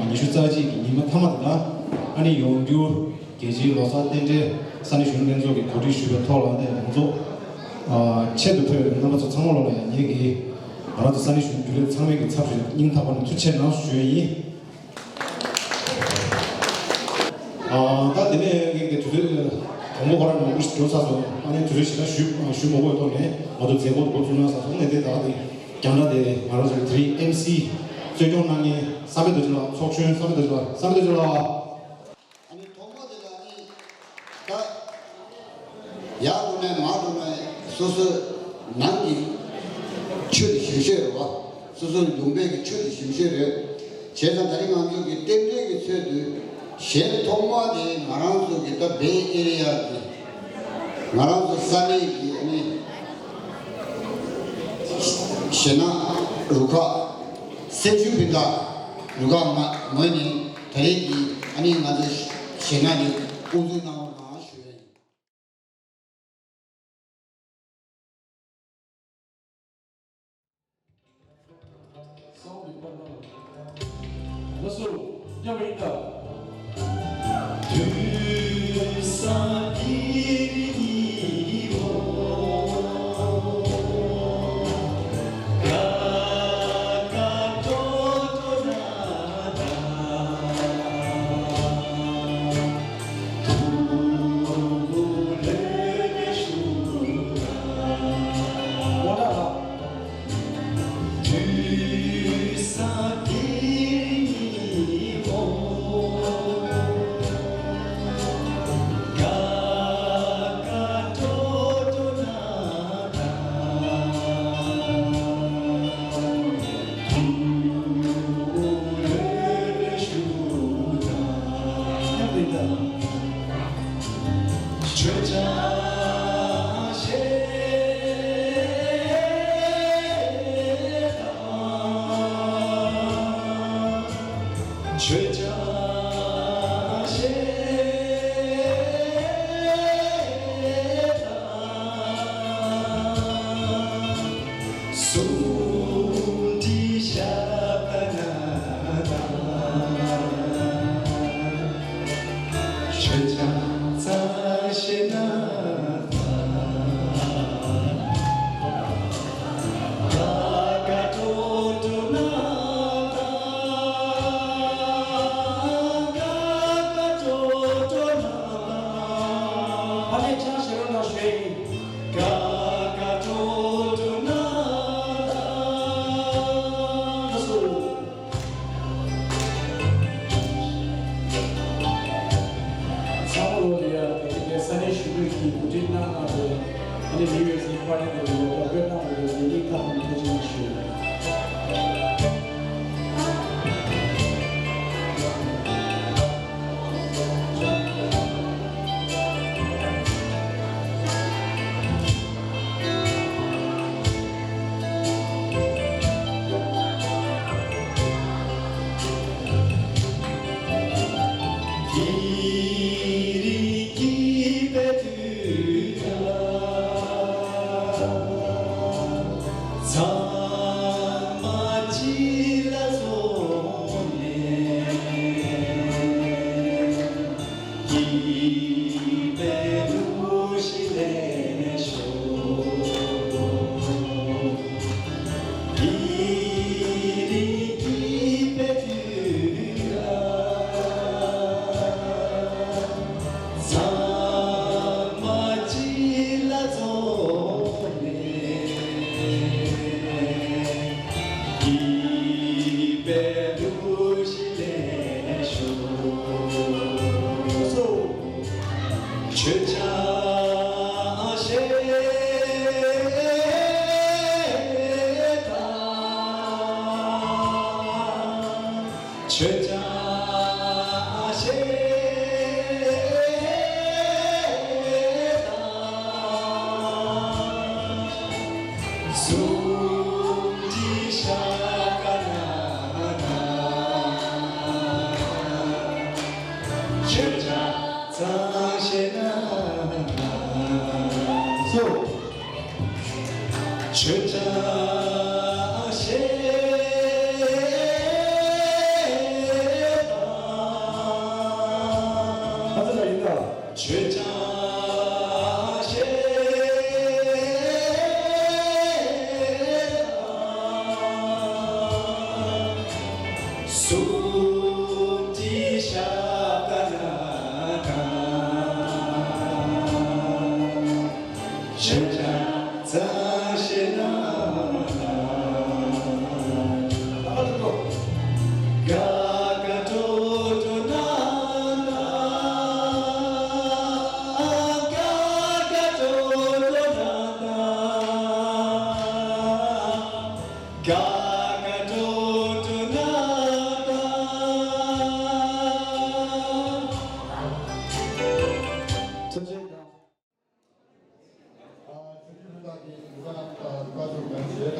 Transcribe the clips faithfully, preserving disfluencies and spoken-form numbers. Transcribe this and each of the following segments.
ཉི་ཤུ་རྩ་གཅིག་གི་ཉི་མ་མཐའ་མ་དེ་དང་ཨ་ནི་ཡོང་རྒྱུ་རྒྱལ་སྤྱིའི་ལོ་གསར་རྟེན་འབྲེལ་ས་གནས་གཞོན་ནུ་ལྷན་ཚོགས་ཀྱིས་གོ་སྒྲིག་ཞུས་པའི་ཐོག་ལ་ཨ་ནི་ང་ཚོ་ཨ་ཆེད་དུ་ཕེབས་པའི་རྣམ་པ་ཚོ་ཚང་མ་ལོ་ལ་ཡང་ངེད་ཀྱིས་ང་རང་ཚོ་ས་གནས་གཞོན་ནུ་རྒྱུན་ལས་ཚང་མའི་གི་ཚབ་ཞུས་ནས་སྙིང་ཐག་པ་ནས་ཐུགས་རྗེ་ཆེ་གནང་ཞུ་ཡས་ཡིན། ཨ་ད་དེ་ནས་ངེད་ཀྱི་དུས་ཚོད་དང་པོ་ཁོ་རང་མང་པོ་ཞིག་འགྲོ་ཚར་སོང་། ཨ་ནི་དུས་ཚོད་ཞེ་དྲག་ཞུ་ཞུ་མ་དགོས་ཐོག་ནས་ང་ཚོ་མཛད་སྒོ་འགོ་བཙུགས་གནང་ཚར་སོང་། ནས་དེ་ད་དེ་རྒྱང་བསྒྲགས་དེ་ང་རང་ཚོའི་དེ་རིང་ཨེམ་སི་གཙོ་སྐྱོང་གནང་མཁན་བསམ་འཕེལ་རྡོ་རྗེ་ལགས། ཚོགས་གཞོན་བསམ་འཕེལ་རྡོ་རྗེ་ལགས། བསམ་འཕེལ་རྡོ་རྗེ་ལགས། ཨ་ནི་ཐོག་མ་དེ་ལ་ཨ་ནི་ད་ཡར་འགྲོ་ནས་མར་འགྲོ་ནས་སོ་སོའི་ནང་གི་ཆོས་དེ་ཞིབ་ཤོས་རེད་བ། སོ་སོའི་ལུང་པའི་གི་ཆོས་དེ་ཞིབ་ཤོས་རེད། བྱས་ཙང་ད་རིང་ང་ཚོ་གི་རྟེན་འབྲེལ་གྱི་ཚོད་དུ་གཞན་ཐོག་མ་དེ་ང་རང་ཚོ་གི་ད་བེ་ཨེ་རི་ཡ་གི་ང་རང་ཚོ་ས་གནས་ཀྱི་ཨ་ནི་གཞས་སྣ་རུ་ཁག་སེམས་ཤུགས་སྤུན་ཟླ་རུ་ཁག་ང་ངོས་ནས་ད་རེས་ཀྱི་ཨ་ནི་ང་ཚོ་གཞས་སྣ་འདི་དབུ་འཛུགས་གནང་བ་དང་ཞུ་ཡ་ཡིན། ཚང་མ་ལོ་ལ་ཡ་དེ་རིང་ས་གནས་གཞོན་ནུ་གི་གོ་སྒྲིག་གནང་གནང་བའི་ཨ་ནི་ནིའུ་ཡར་སི་པར་ཊི་དེ་ལ་ཡ་དོ་ཁུར་གནང་བའི་ལས་རིགས་ཁག་ལ་ཐུགས་རྗེ་ཆེ་ཞུ།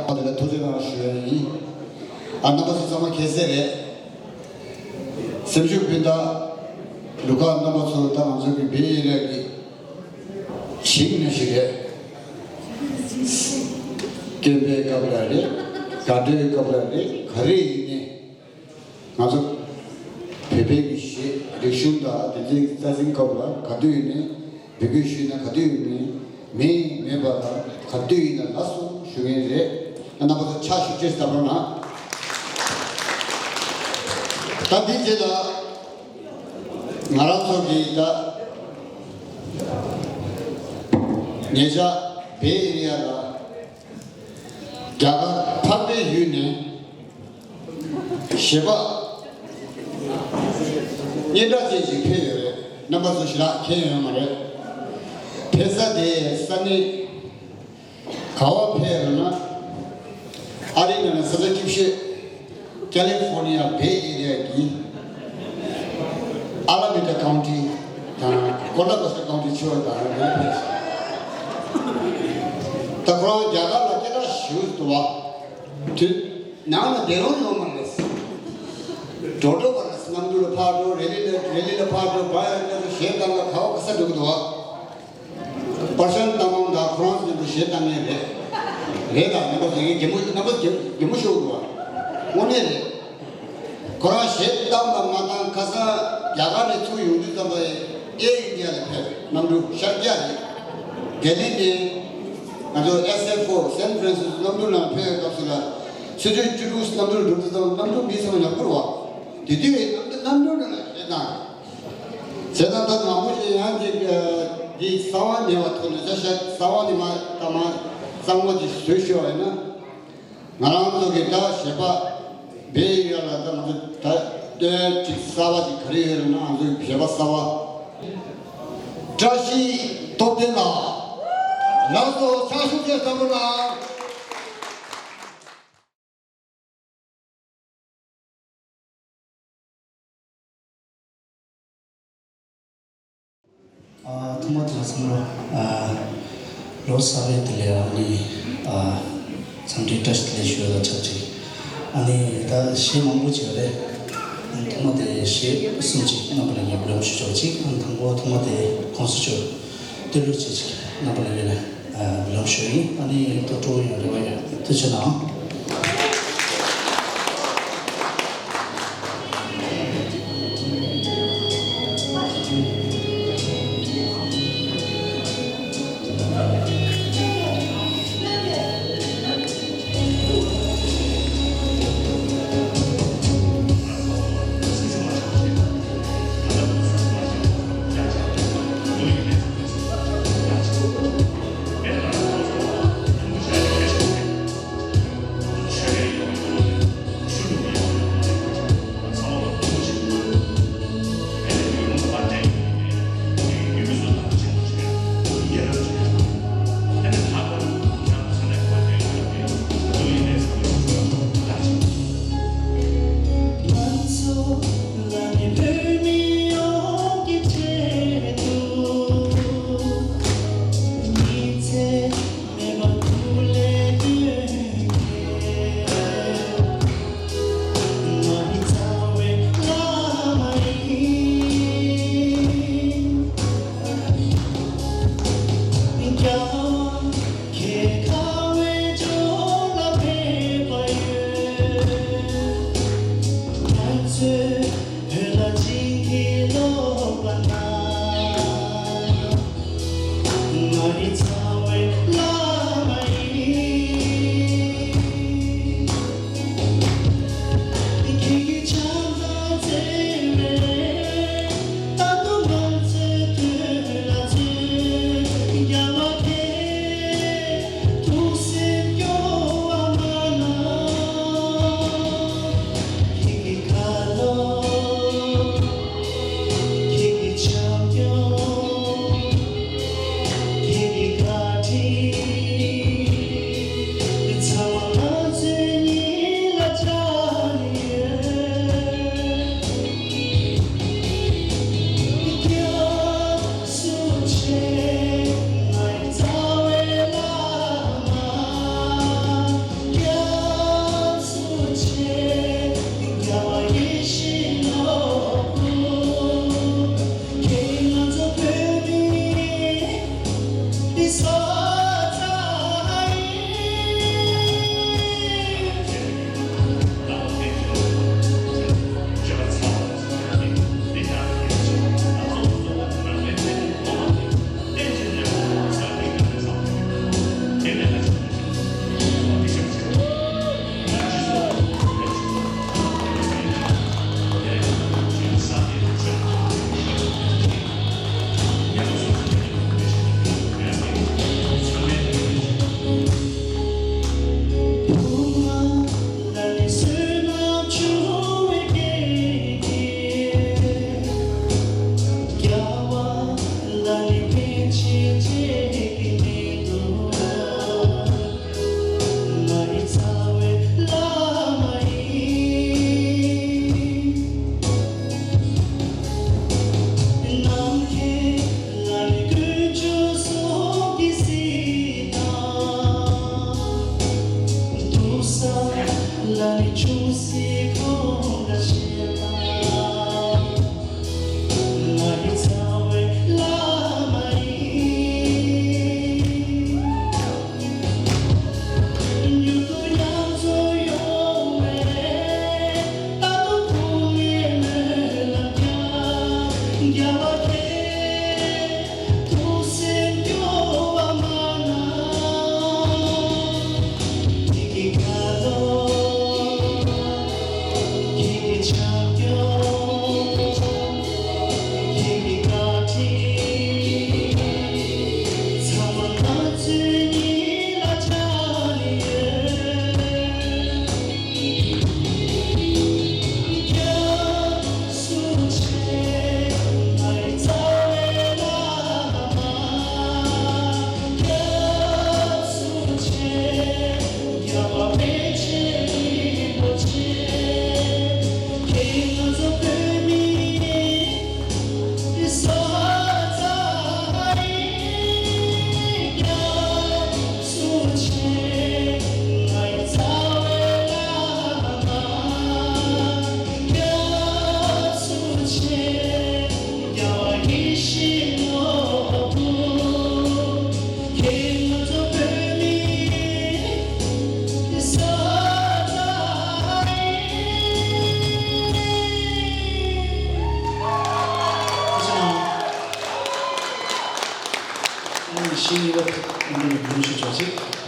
ཨ་དེ་ལ་ཐུགས་རྗེ་གནང་ཞུ་ཡ་ཡིན། ཨ་རྣམ་པ་ཚོ་ཚང་མ་མཁྱེན་གསལ་རེད། སེམས་ཤུགས་སྤུན་ཟླ་ལུ་ཁ་རྣམ་པ་ཚོ་ད་ང་ཚོ་གི་བེ་ཨེ་རི་ཡ་གི་ཞིང་ནང་ཞིག་རེད། སྐྱེ་འཕེལ་སྐབས་ལ་རེད། དགའ་སྤྲོའི་སྐབས་ལ་རེད། ག་རེ་ཡིན་ནའི། ང་ཚོ་བོད་པའི་གི་གཞས་རིག་གཞུང་དང་དེ་ཚོའི་རྩ་འཛིན་སྐབས་ལ་ག་དུས་ཡིན་ནའི་འབོད་སྐུལ་ཞུས་ན་ག་དུས་ཡིན་ནའི་མེད་མེད་པ་དང་ག་དུས་ཡིན་ན་ལགས་སོ་ཞུ་མཁན་རེད། རྣམ་པ་ཚོ་ཕྱག་ཤུགས་ཆེ་བརྒྱབ་རོགས་གནང་། ད་འདི་རྗེས་ལ་ང་རང་ཚོ་གི་ད་ཉེ་ཆར་བེ་ཨེ་རི་ཡ་ལ་རྒྱ་གར་འཕགས་པའི་ཡུལ་ནས་གཞས་པ་སྙན་གྲགས་ཅན་ཞིག་ཕེབས་ཡོད་རེད། རྣམ་པ་ཚོ་ཞེ་དྲག་མཁྱེན་ཡོད་མ་རེད། ཕེབས་ས་དེ་ས་གནས་ག་བ་ཕེབས་ཡོད་ན། ཨ་རིའི་ནང་ནས་ས་ཆ་རྒྱུག་ཤོས་ཀ་ལི་ཧྥོར་ནི་ཡ་བེ་ཨེ་རི་ཡ་གི་ཨ་ལ་མེ་ཊ་ཀའུན་ཊི་དང་ཀོན་ཊ་ཀོ་སི་ཊ་ཀའུན་ཊི་ཆེ་བ་དང་རེད་ཕེབས། ད་ཁོ་རང་རྒྱ་གར་ལ་སྐད་གྲགས་ཞེ་པོ་འདུག་བ། དུས་ནང་ལ་བསྡད་རུང་ཡོང་མ་རེད། འགྲོ་འགྲོ་བ་རེད། གནམ་གྲུ་ལ་ཕར་འགྲོ། རེ་ལི་ལ་རེ་ལི་ལ་ཕར་འགྲོ། བ་ཡ་ལ་འགྲོ། གཞས་བཏང་ལ་ག་བ་ག་ས་འགྲོ་གི་འདུག་བ། པར་ཤན་ཏང་མང་དང་ཁོ་རང་ཚོ་མཉམ་དུ་གཞས་བཏང་མཁན་རེད། རེད་ད། རྣམ་པ་ཚོ་ངས་གད་མོ་རྣམ་པ་ཚོ་གད་མོ་ཤོར་འདུག་བ། དངོས་གནས་རེད། ཁོ་རང་གཞས་བཏང་དང་མ་བཏང་ཁ་སང་རྒྱ་གར་ནས་ཚུར་ཡོང་དུས་ཙམ་པ་ཨེར་ཨིན་ཌི་ཡ་ལ་ཕེབས། གནམ་གྲུ་ཤར་རྒྱག་རེད། ལྡི་ལི་ནས་ང་ཚོ་ཨེས་ཨེཕ་ཕོར་སན་ཧྥ་རན་སིས་ཀོ་གནམ་གྲུ་ནང་ཕེབས་པའི་སྐབས་སུ་ལ་ཆུ་ཚོད་བཅུ་དྲུག་གནམ་གྲུ་འགྲོ་དུས་ཙམ་གནམ་གྲུ་མི་ཚང་མ་ཉོབ་ཁུར་བ། དེ་དུས་གནམ་གྲུ་གནམ་གྲུ་ནང་ལ་གཞས་བཏང་། བྱས་ཙང་ད་མང་པོ་ཞིག་ཡང་ཅིག་འདི་གསང་བ་མེད་པ་ཐོག་ནས་ཆ་བཞག་གསང་བ་ནི་མ་ད་མ་གཙང་མ་ཅིག་བཟོས་ཤོག་ཡིན་ན། ང་རང་ཚོ་གི་ད་གཞས་པ་བེ་ཨེ་རི་ཡ་ལ་ད་ང་ཚོ་ད་སྟོན་ཅིག་གསར་བ་ཅིག་ག་རེ་ཡོད་རེད་ན། ང་ཚོའི་གཞས་པ་གསར་བ་བཀྲ་ཤིས་སྟོབས་ལྡན་ལགས། ལགས་སོ། ཕྱག་ཤུགས་ཆེ་བརྒྱབ་རོགས་གནང་། ཨ་ཐོག་མ་དེ་ཚང་མ་ཨ་ལོ་གསར་པའི་བདེ་ལེགས། ཨ་ནི་ཨ་འཚམས་འདྲི་བཀྲ་ཤིས་བདེ་ལེགས་ཞུ་ཡ་ལ་ཆབས་ཅིག་ཨ་ནི་ད་གཞས་མང་པོ་ཅིག་ཡོད་རེད། ཨ་ནི་ཐོག་མ་དེ་གཞས་གསུམ་ཅིག་རྣམ་པ་ལྷན་རྒྱས་ལ་ཞུ་ཆོག་ཅིག་ཨ་ནི་དང་པོ་ཐོག་མ་དེ་གོང་ས་མཆོག་བསྟོད་གླུ་ཅིག་ཅིག་རྣམ་པ་ལྷན་རྒྱས་ལ་ཨ་ལམ་ཞུ་ཡིན། ཨ་ནི་ད་སྤྲོ་བོ་ཡོད་རེ་བ་ཡོད། ཐུགས་རྗེ་གནང་། ཞིང་ནི་བ་ནི་ཡུལ་ཤུལ་ཕྱོགས་ཤིག་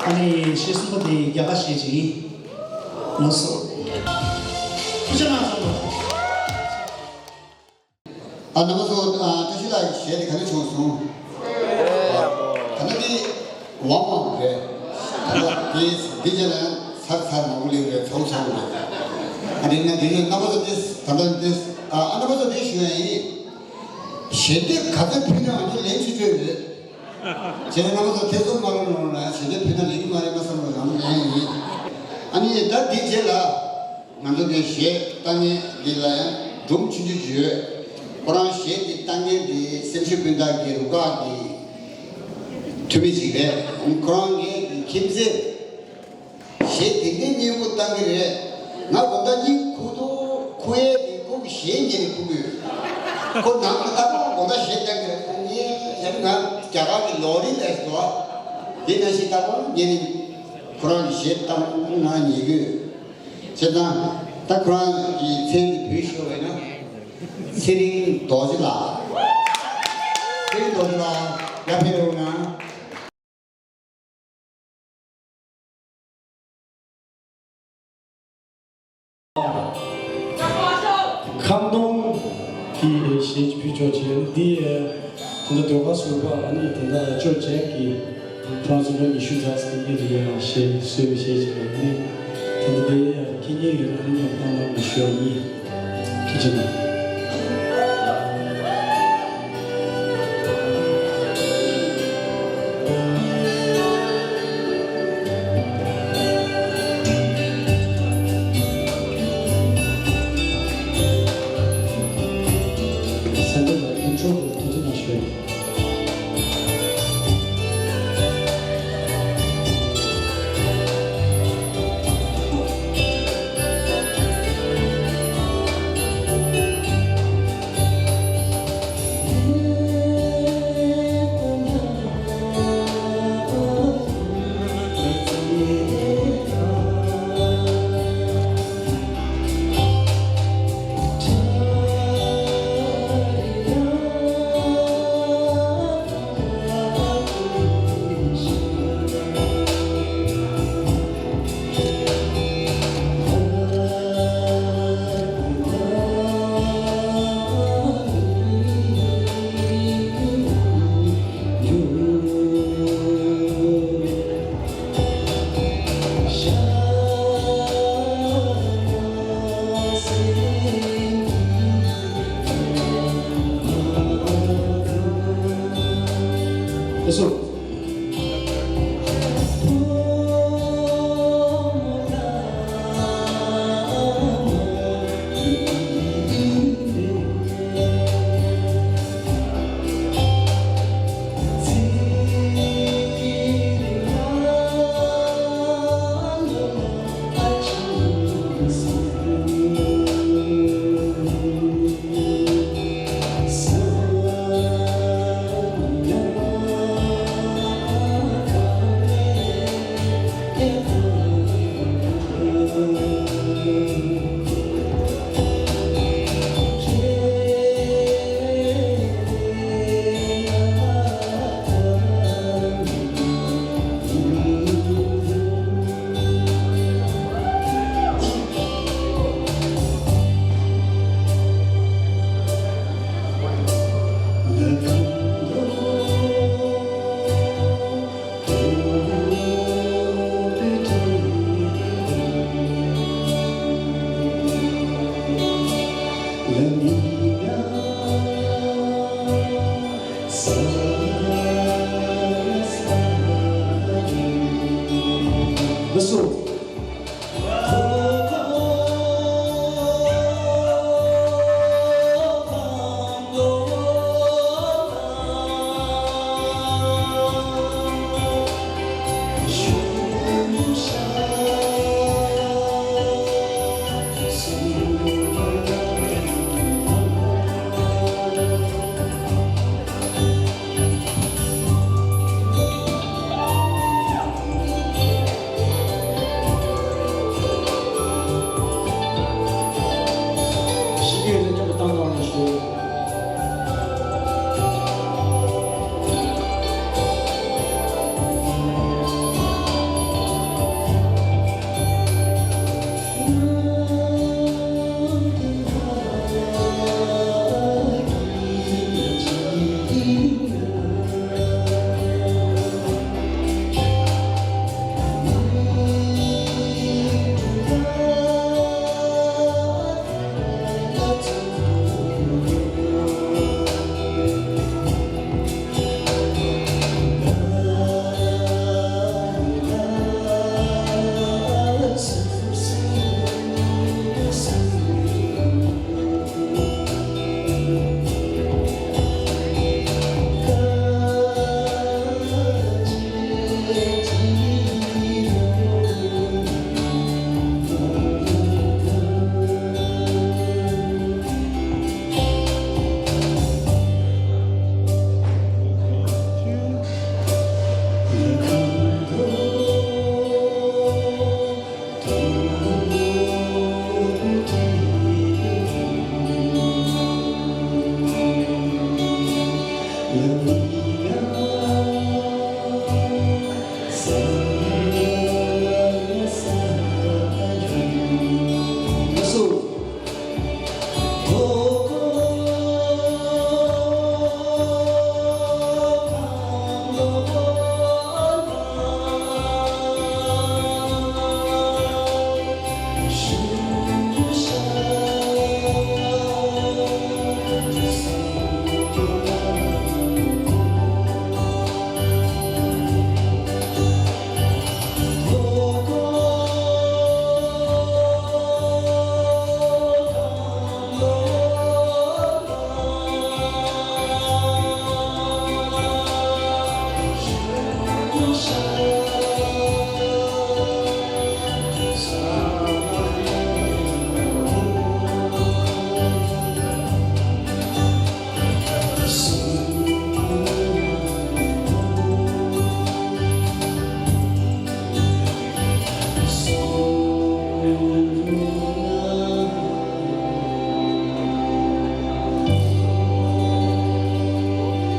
ཨ་ནི་གཞས་གསུམ་པ་དེ་རྒྱ་གར་གཞས་ཅིག་ཡིན། ལགས་སོ། ཐུགས་རྗེ་གནང་སོང་། ཨ། རྣམ་པ་ཚོ། ཨ། བཀྲ་ཤིས་ལགས་ཀྱི་གཞས་དེ་ག་འདྲ་བྱུང་སོང་། ད་ལྟ་དེ་ཝང་ཝང་རེད། ད་ལྟ་དེ་འདི་རྗེས་ལ་ཚར་ཚར་མང་པོ་སླེབས་རེད། ཚ་བོ་ཚ་བོ་རེད། ཨ། དེ་ན་དེ་ནས་རྣམ་པ་ཚོ་དེ་ད་ལྟ་དེ། ཨ། ཨ། རྣམ་པ་ཚོ་དེ་ཞུ་ཡ་ཡིན། གཞས་འདི་ག་ཚོད་ཕུལ་ན་ང་ཚོ་ལན་ཅིག་སྤྲོད་རེད། བྱས་ན་རྣམ་པ་ཚོ་ཐེ་ཚོམ་མ་རུང་རུང་ན་གཞས་འདི་ཕུལ་ན་ལེགས་ཀྱི་མ་རེད་མ་བསམ་རུང་རང་ལན་ཡིན། ཨ་ནི་ད་འདི་རྗེས་ལ། ང་ཚོ་གི་གཞས་ལྟ་མཁན་འདི་ལ་ཡང་སྒྲུང་ཆུང་ཆུང་ཅིག་ཡོད། ཁོ་རང་གཞས་འདི་ལྟ་མཁན་འདི་སེམས་ཤུགས་སྤུན་ཟླ་གི་རུ་ཁག་གི་འཐུས་མི་ཅིག་རེད། ཁོ་རང་ངའི་གི་ཁྱིམ་མཚེས། གཞས་དེ་འདྲའི་སྙན་པོ་བཏང་གི་རེད། ང་དགོང་དག་གཉིད་ཁུག་ཐུག་ཁུག་ཡས་དེ་ཁོ་གི་གཞས་ཉན་ནས་ཁུག་གི་ཡོད། ཁོ་ནང་ལ་ལྟ་གོང་དགོང་དག་གཞས་བཏང་གི་རེད། ཁོ་ངའི་གཞས་ང་རྒྱ་གར་གི་ལོ་རི་ལས་སོ། དེ་ནང་བཞིན་ལྟ་གོང་ཉན་ནས་ཁོ་རང་གི་གཞས་བཏང་ང་ཉན་གི་ཡོད། བྱས་ཙང་ད་ཁོ་རང་གི་མཚན་དེ་བོས་ཤོར་བས་ན། ཚེ་རིང་རྡོ་རྗེ་ལགས། ཚེ་རིང་རྡོ་རྗེ་ལགས་ཡར་ཕེབས་རོགས་གནང་། ཁམས་སྟོང་གི་གཞས་ཕུལ་ཆོག་ཅེས་འདི། ད་ལྟ་ཟློས་གར་ཟུར་པ། ཨ་ནི་ད་ལྟ་ཅོ་ཅེག་གི་ཁོང་ཚོ་ལོ་ཉི་ཤུ་རྩ་ས་གཉིས་ལ་ཡང་གཞས་བཟོས་པའི་གཞས་ཅིག་ཡོད། ཨ་ནི་ད་ལྟ་དེ་ཁྱེད་ཉིད་ཡོད་ན་ཨ་ནི་ཡང་གཏོང་གནང་མི་ཞུ་བ་ཡིན། ཐུགས་རྗེ་གནང་། སེམས་པ་ལ་ཨིན་ཊྲོ་དེ་ཐུགས་རྗེ་གནང་ཞུ།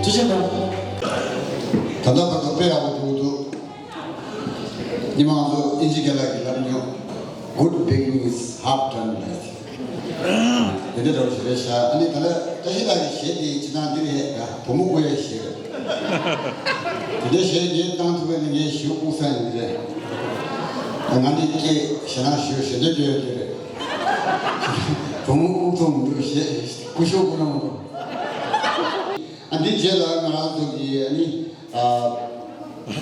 ཐུགས་རྗེ་གནང་། ད་ལྟ་བར་དུ་དཔེ་ཡག་པོ་འདུག་འདུག་ཉི་མ་ང་ཚོ་ཨིན་ཇི་སྐད་ལ་གི་ལབ་མྱོང་། Good beginning is half done. དེ་འདྲ་འདྲ་བོ་ཞིག་རེད་ཤག་ཨ་ནི་ད་ལྟ་བཀྲ་ཤིས་ལགས་ཀྱི་གཞས་དེ་སྤྱིར་བཏང་འདི་རེད་ཡ། བུ་མོ་སྐུ་ཡ་གཞས་རེད། དེ་འདྲའི་གཞས་ངས་བཏང་ཐུབ་པ་ནི་ངས་ཞུ་ཕུགས་ས་ཡིན་རེད། ང་འདི་སྐད་ཞེ་ན་ཞུ་ཞེ་འདྲ་སྐྱོ་ཡོད་ཀྱི་རེད། བུ་མོ་སྐུ་མཐོང་མི་འདུག་གཞས་སྐུ་ཞོག་སྐུ་ན་མི་འདུག་ཨ་འདི་རྗེས་ལ་ང་རང་ཚོ་གི་ཨ་ནི། ཨ།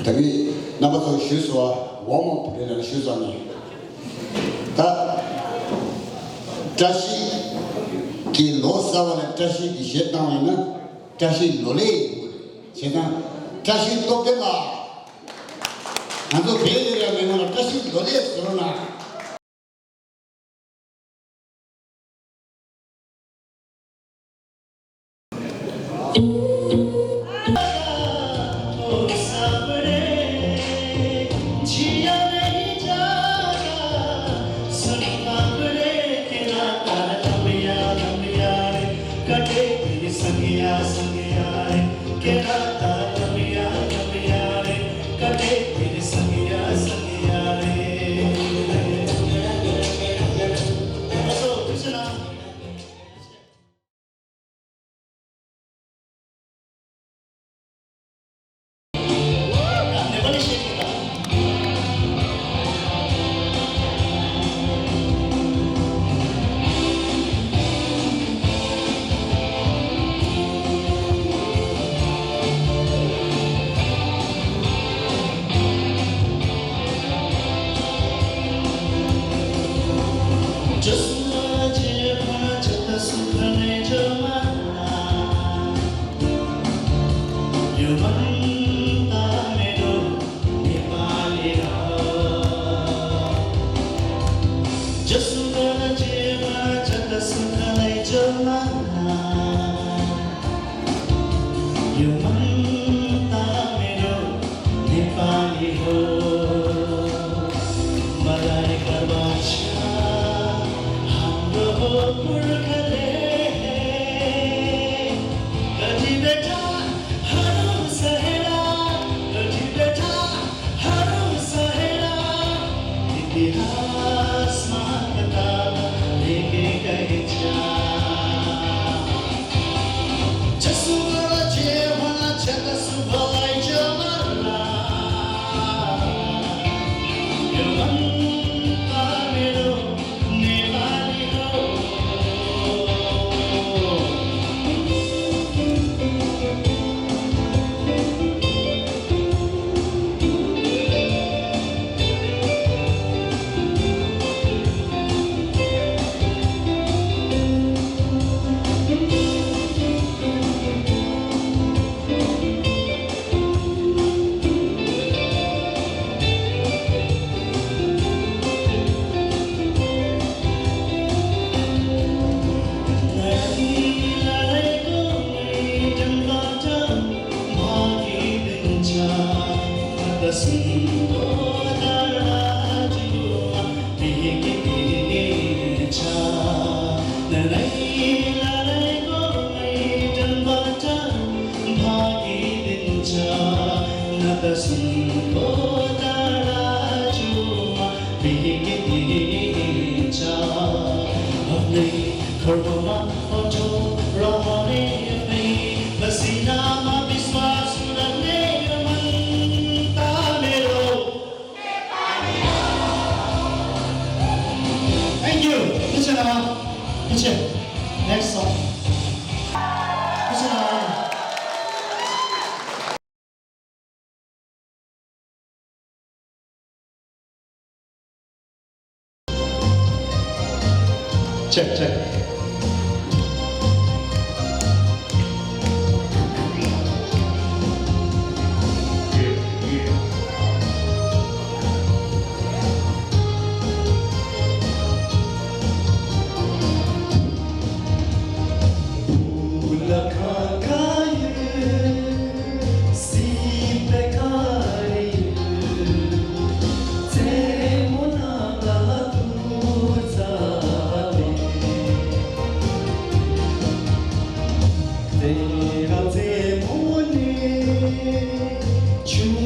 ད་གིན་རྣམ་པ་ཚོ་ཞུས་སོང་བ། ཝོམ་ཨབ་རེད་ལ་ཞུས་སོང་ནས། ད། བཀྲ་ཤིས་ཀྱི་ལོ་གསར་བ་ལ་བཀྲ་ཤིས་ཀྱི་གཞས་བཏང་བ་ཡིན་ན། བཀྲ་ཤིས་ལོ་ལེགས་ཡིན་དགོས་རེད། བྱས་ཙང་། བཀྲ་ཤིས་སྟོབས་ལྡན་ལགས། ང་ཚོ་བལ་ཡུལ་ལ་མེད་ན་ལ་བཀྲ་ཤིས་ལོ་ལེགས་ཟེར་རོགས་གནང་། Thank you. Good job. Good job. Next song. Good job. Check, check. ཚང་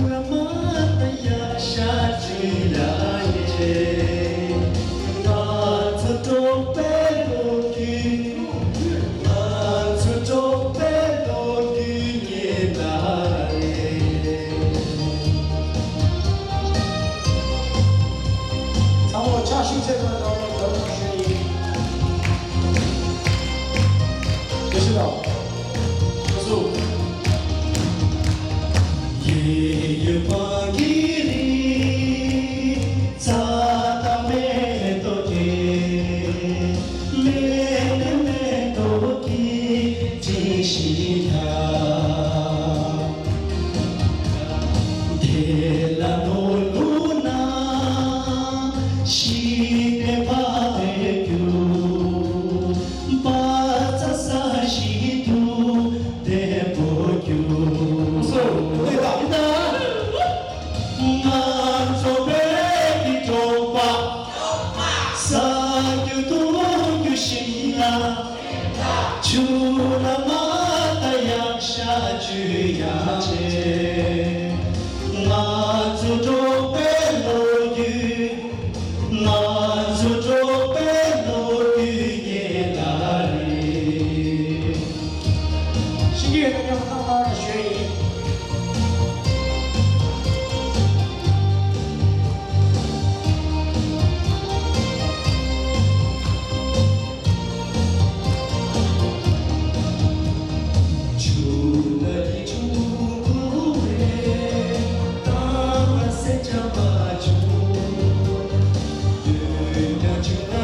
མ་ཕྱག་ཤུགས་ཆེ་ཙམ་གནང་རོགས་གནང་ཞུ་ཡིན། ཐུགས་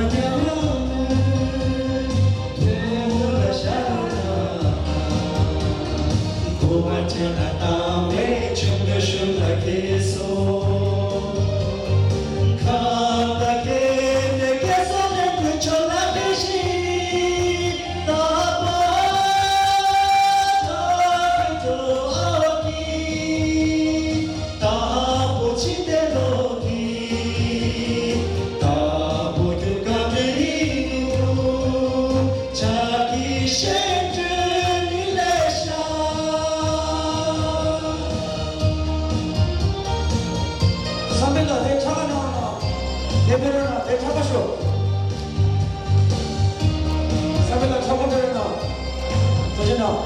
རྗེ་ཆེ། བསམ་འཕེལ་ལགས་དེ་ཕྲག་ག་གནང་རོགས་གནང་། དེ་ཕེབས་རོགས་གནང་། དེ་ཕྲག་ག་ཤོག་བསམ་འཕེལ་ལགས་ཕྲག་པ་ཕེབས་རོགས་གནང་། ཐུགས་རྗེ་གནང་།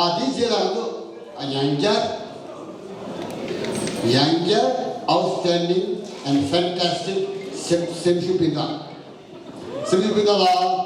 ཨ་དེའི་རྗེས་ལ་ང་ཚོ་ཡང་བསྐྱར་ཡང་བསྐྱར་outstanding and fantastic སེམས་སེམས་ཤུགས་སྤུན་ཟླ། སེམས་ཤུགས་སྤུན་ཟླ་ལ།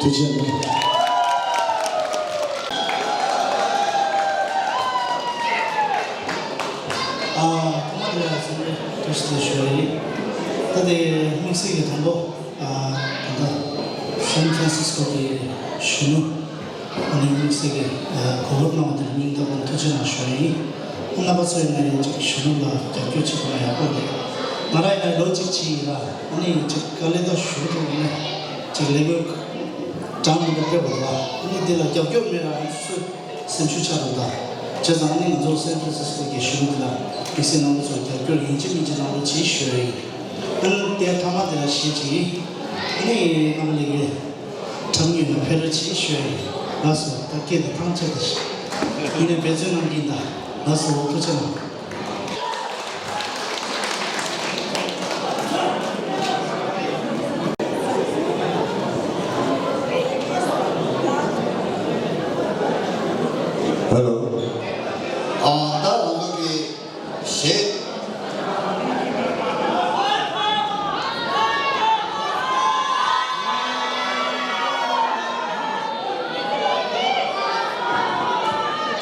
ཐུགས་རྗེ་གནང་། ཨ། ཐོག་མ་དེ་ལ་འཚམས་འདྲི་བཀྲ་ཤིས་བདེ་ལེགས་ཞུ་བ་ཡིན། ད་དེ་དམིགས་བསལ་གྱི་དང་པོ། ཨ། ད་ལྟ་སན་ཧྥ་རན་སིས་ཀོ་གི་གཞོན་ནུ། ཨ་ནི་དམིགས་བསལ་གྱི་གོ་སྐབས་གནང་བ་དེར་སྙིང་ཐག་པ་ནས་ཐུགས་རྗེ་གནང་ཞུ་བ་ཡིན། རྣམ་པ་ཚོ་ཡིན་ན་ཡང་ཅིག་གཞོན་ནུ་ལ་རྒྱབ་སྐྱོར་བྱེད་ཐུབ་ན་ཡག་པོ་རེད། ང་རང་ཡིན་ན་ལོ་གཅིག་ཕྱིན་ཡིན་ལ། ཨ་ནི་ཅིག་དཀའ་ལས་ད་ཞུ་ཐུབ་ཡིན་ན་ཅིག་ལས་འགུལ་ གྲངས་མང་པོ་སྤེལ་བ་ལ་ཨ་ནི་འདི་ལ་རྒྱབ་སྐྱོར་མེད་ན་ང་ཚོ་སེམས་ཤུགས་ཆག་འགྲོ་ད། བྱས་ཙང་ཨ་ནི་ང་ཚོ་སན་ཧྥ་རན་སིས་ཀོ་གི་གཞོན་ནུ་འདི་ལ་དམིགས་བསལ་རྣམ་པ་ཚོ་རྒྱབ་སྐྱོར་ཡིན་གཅིག་མིན་གཅིག་གནང་རོགས་བྱེད་ཞུ་ཡ་ཡིན། ཨ་ནི་དེ་ཐ་མ་དེ་ལ་གཞི་བྱེད་ཡིན། ཨ་ནི་རྣམ་པ་ལྷན་རྒྱས་ཁྲམ་ཉུལ་ནས་ཕེབས་རོགས་བྱེད་ཞུ་ཡ་ཡིན། ལགས་སོ། ད་སྐད་དེ་ཐང་ཆད་ད་ཤི། ཡིན་ནའི་འབད་བརྩོན་གནང་གི་ཡིན་ད། ལགས་སོ། ཐུགས་རྗེ་གནང་། ཧེ་ལོ། ཨ། ད་ང་ཚོ་གི་གཞས།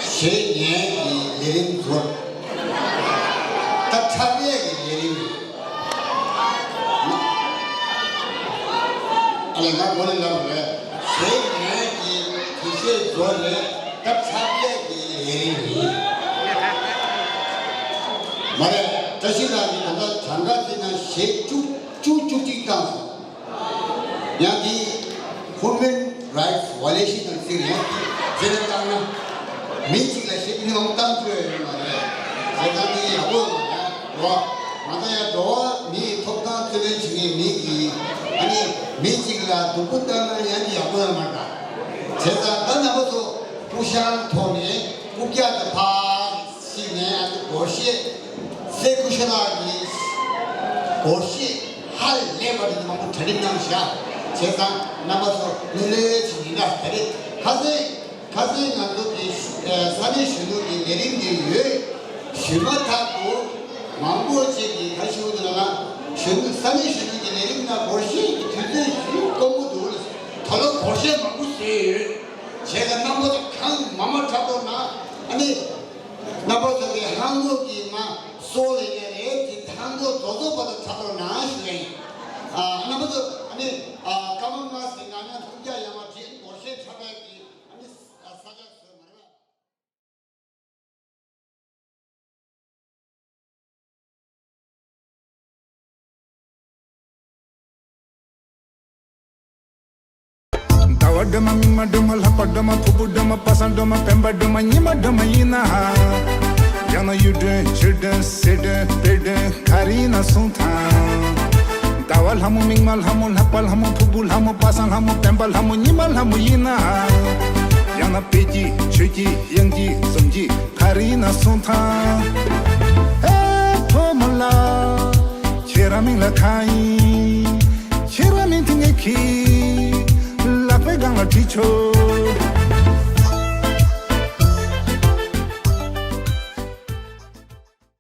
གཞས་ཉན་གྱི་ལས་རིམ་ཚོར། ད་འཁྲབ་ཡས་ཀྱི་ལས་རིམ། ཨ་ལས་ང་མགོ་ནས་ལབ་རེད། གཞས་ཉན་གྱི་དུས་ཚོད་རྫོགས་རེད། ད་འཁྲབ་ཡས་ཀྱི་ལས་རིམ་ཡིན། མ་རེད། བཀྲ་ཤིས་ལགས་ཀྱིས་ད་ལྟ་གྲངས་ཀ་བརྩིས་ན་གཞས་བཅུ་བཅུ་བཅུ་གཅིག་བཏང་སོང་། ཡང་འདི་Human Rights Violation དང་ཟེར་ཡང་འདི་ཟེར་ན་བཏང་ན། མི་གཅིག་ལ་གཞས་མི་མང་བཏང་དགོས་ཡོད་མ་རེད། བྱས་ཙང་འདི་ཡག་པོ་ཡོད་མ་རེད་རོ། ང་ཚོ་ཡང་འགྲོ་བ་མིའི་ཐོབ་ཐང་རྩོད་ལེན་བྱེད་མཁན་མི་གིས་ཨ་ནི་མི་གཅིག་ལ་སྡུག་པོ་བཏང་ན་ཡང་འདི་ཡག་པོ་ཡོད་མ་རེད། བྱས་ཙང་ད་རྣམ་པ་ཚོ་སྐུ་ཤང་ཐོག་ནས་རྐུབ་བཀྱག་དང་ཕར་ཕྱིན་ནས་ཨ་ནི་སྒོར་གཞས། སྲས་སྐུ་ཞབས་ལགས་ཀྱིས་སྒོར་གཞས་ཧ་ལས་པ་རེད། མང་པོ་གྲ་སྒྲིག་གནང་བཞག་བྱས་ཙང་རྣམ་པ་ཚོ་ལྷོད་ལྷོད་བྱེད་ཀྱི་ཡིན་ན། ད་རེས་ཁ་སང་ཁ་སང་ང་ཚོ་གི་ཨ་ས་གནས་གཞོན་ནུ་གི་ལས་རིམ་དེ་ཡོད། ཞུས་མ་ཐག་ཏུ་མང་པོ་ཅིག་གིས་ག་རེ་ཞུ་གི་འདུག་ལབ་ན། གཞོན་ནུ་ས་གནས་གཞོན་ནུ་གི་ལས་རིམ་ནང་སྒོར་གཞས་ཀྱི་དུས་ཚོད་ཞུ་དཀོན་པོ་འདུག་ལ། ད་ལོ་སྒོར་གཞས་མང་པོ་བཟོས་ཡོད། བྱས་ཙང་རྣམ་པ་ཚོ་གང་མང་མང་འཁྲབ་རོགས་གནང་། ཨ་ནི། རྣམ་པ་ཚོ་གི་ཧང་གོ་གི་མ་སོ་ལེ་ལེ་རེད་དེ་ཧང་གོ་རྡོ་རྡོ་བ་དང་འཁྲབ་རོགས་གནང་ཞུ་ཡ་ཡིན། ཨ། རྣམ་པ་ཚོ་ཨ་ནི་ཨ་ཀ་མ་མ་སི་ན་ན་ཐུགས་རྒྱ་ཡ་མ་དྲིན་སྒོར་གཞས་འཁྲབ་ཡ་གི་ཨ་ནི་ས་ཆ་བཟོས་མ་རེད་པ། ཟླ་བ་སྒྲོལ་མ་མིག་དམར་སྒྲོལ་མ་ལྷག་པ་སྒྲོལ་མ་ཕུར་བུ་སྒྲོལ་མ་པ་སངས་སྒྲོལ་མ་སྤེན་པ་སྒྲོལ་མ་ཉི་མ་སྒྲོལ་མ་ཡིན་ན། ཡང་ན་གཡུ་སྒྲོན་ཆུ་སྒྲོན་སེ་སྒྲོན་སྤེ་སྒྲོན་ག་རེ་ཡིན་ན་གསུང་དང་། ཟླ་བ་ལྷ་མོ་མིག་དམར་ལྷ་མོ་ལྷག་པ་ལྷ་མོ་ཕུར་བུ་ལྷ་མོ་པ་སངས་ལྷ་མོ་སྤེན་པ་ལྷ་མོ་ཉི་མ་ལྷ་མོ་ཡིན་ན། ཡང་ན་དཔལ་གྱི་ཆོས་ཀྱི་དབྱངས་ཀྱི་ཟུམ་གྱི་ག་རེ་ཡིན་ན་གསུང་དང་། ཨེ་ཁྲོ་མོ་ལ། ཁྱེད་རང་མིང་ལ་གང་ཡིན། ཁྱེད་རང་མིང་དེ་ངས་ཁྱི། ལག་པའི་སྒང་ལ་བྲིས་ཆོག